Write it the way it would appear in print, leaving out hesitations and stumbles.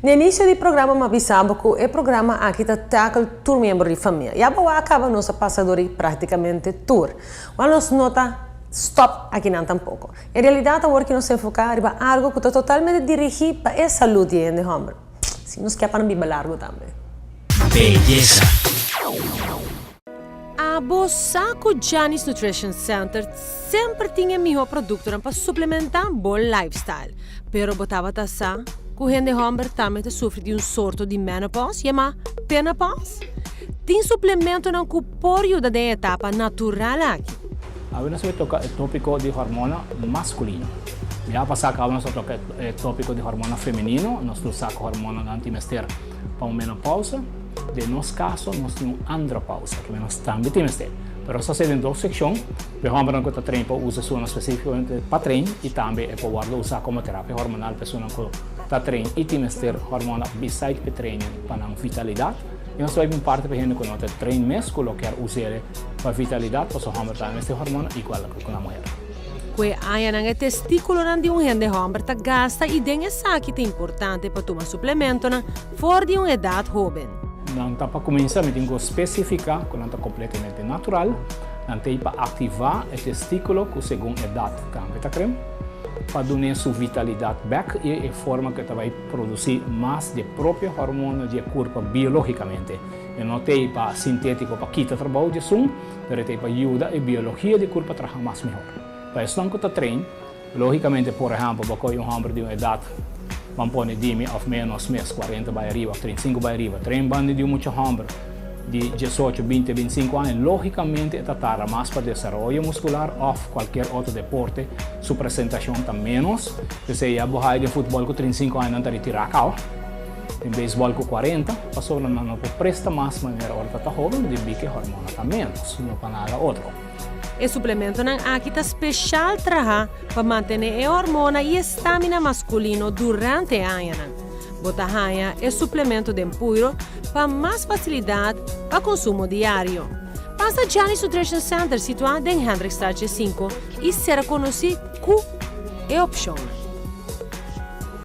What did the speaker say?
Na inicio di programa m'a bisa bo cu e programa aki ta tackle tur miembro di famia. Ya bo a caba nos a pasa door di practicamente tur. Wel nos no ta stop akinan tampoco. En realidad awor ki nos ta enfoca riba algo cu ta totalmente dirigi pa e salud di e hende homber. Si nos kier pa nan biba largo tambe. Beyesa. Abo sa cu Gianni's Nutrition Center semper tin e miho productonan pa suplementa bo lifestyle. Pero bo tabata sa cu hende homber tambe ta sufri di un sorto di menopause yama penopause? Tin suplementonan cu por yuda den e etapa natural aki. Awe nos a toca e topico di hormona masculino. Ya pasa caba nos a toca e topico di hormona femenino, nos lo sa cu hormonanan tin mester pa un menopausa. Den nos caso nos tin un andropausa, ke nos tambe tin mester. Pero nos ta haci den dos seccion, pa e hombernan cu ta train por usa esunnan specificamente pa train y tambe e por wordo usa como terapia hormonal pa esunnan cu ta train y tin mester hormona beside pa e training pa nan vitalidad. Y nos ta bay un parte pa hende cu no ta train mes cu lo kier us'e pa vitalidad pasobra homber tambe mester hormona igual cu nan muher. Ku e añanan e testíkulonan di un hende hòmber ta gasta i den esaki ta importante pa tuma suplementonan for di un edat hóben. Nan ta pa kuminsá, mi tin ku spesifiká ku nan ta kompletamente natural. Nan ta ei pa aktivá e testíkulo ku segun edat tambe ta krem, pa dun'é su vitalidat bèk i e forma ku e ta bai produsí mas di e propio hormona di e kurpa biológikamente. E no ta ei pa sintétiko pa kita trabou di esun, pero e ta ei pa yuda e biologia di kurpa traha mas mihor. Pa esnan ku ta train, Lógicamente, por ehempel, bo coge un homber di un edad, ban pone di mi of menos mes, 40 bay ariba of 35 bay ariba, train banda di un mucha homber di 18, 20, 25 aña, lógicamente e ta tarda mas pa desaroyo muscular of cualkier otro deporte, su presentacion ta menos. P'esey ya bo haya den futbol cu 35 aña nan ta retira caba, den beisbol cu 40, pasobra nan no por presta mas manera ora ta ta hoben, debí cu e hormona ta menos, no pa nada otro. E suplementonan aki ta speshal traha pa mantené e hormona i e stamina maskulino durante e añanan. Bo ta haña e suplemento den puiro pa mas fasilidat pa konsumo diario. Pasa Gianni's Nutrition Center situá den Hendrikstraatje 5 i sera konosí ku e opshonnan.